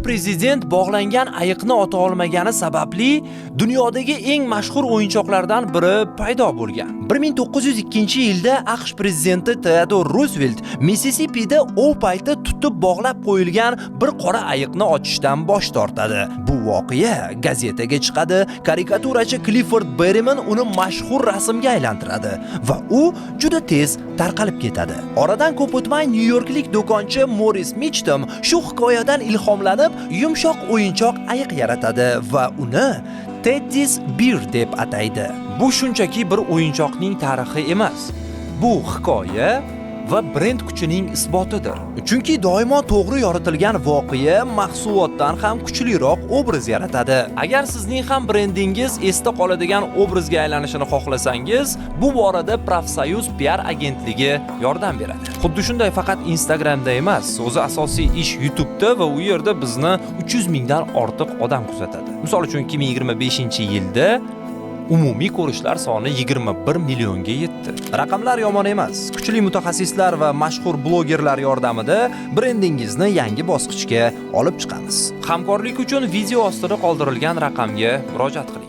prezident bog'langan ayiqni ota olmagani sababli dunyodagi eng mashhur o'yinchoqlardan biri paydo bo'lgan. 1902-yilda AQSh prezidenti Teodor Ruzvelt Mississipida ov payti tutib bog'lab qo'yilgan bir qora ayiqni ochishdan bosh tortadi. Bu voqea gazetaga chiqadi, karikaturachi Clifford Berryman uni mashhur rasmga aylantiradi va u juda tez tarqalib ketadi. Oradan ko'p o'tmay Nyu-Yorklik do'konchi Morris Michtom shu hikoyadan ilhomlanib yumshoq o'yinchoq ayiq yaratadi va uni Teddy's Bear deb ataydi. Bu shunchaki bir o'yinchoqning tarixi emas. Bu hikoya va brend kuchining isbotidir. Chunki doimo to'g'ri yoritilgan voqea mahsulotdan ham kuchliroq obraz yaratadi. Agar sizning ham brendingiz esda qoladigan obrazga aylanishini xohlasangiz, bu borada Profsoyuz PR agentligi yordam beradi. Xuddi shunday faqat Instagramda emas, o'zi asosiy ish YouTube'da va u yerda bizni 300 mingdan ortiq odam kuzatadi. Misol uchun, 2025-yilda umumiy ko'rishlar soni 21 millionga yetdi. Raqamlar yomon emas. Kuchli mutaxassislar va mashhur blogerlar yordamida brendingizni yangi bosqichga olib chiqamiz. Hamkorlik uchun video ostida qoldirilgan raqamga murojaat qiling.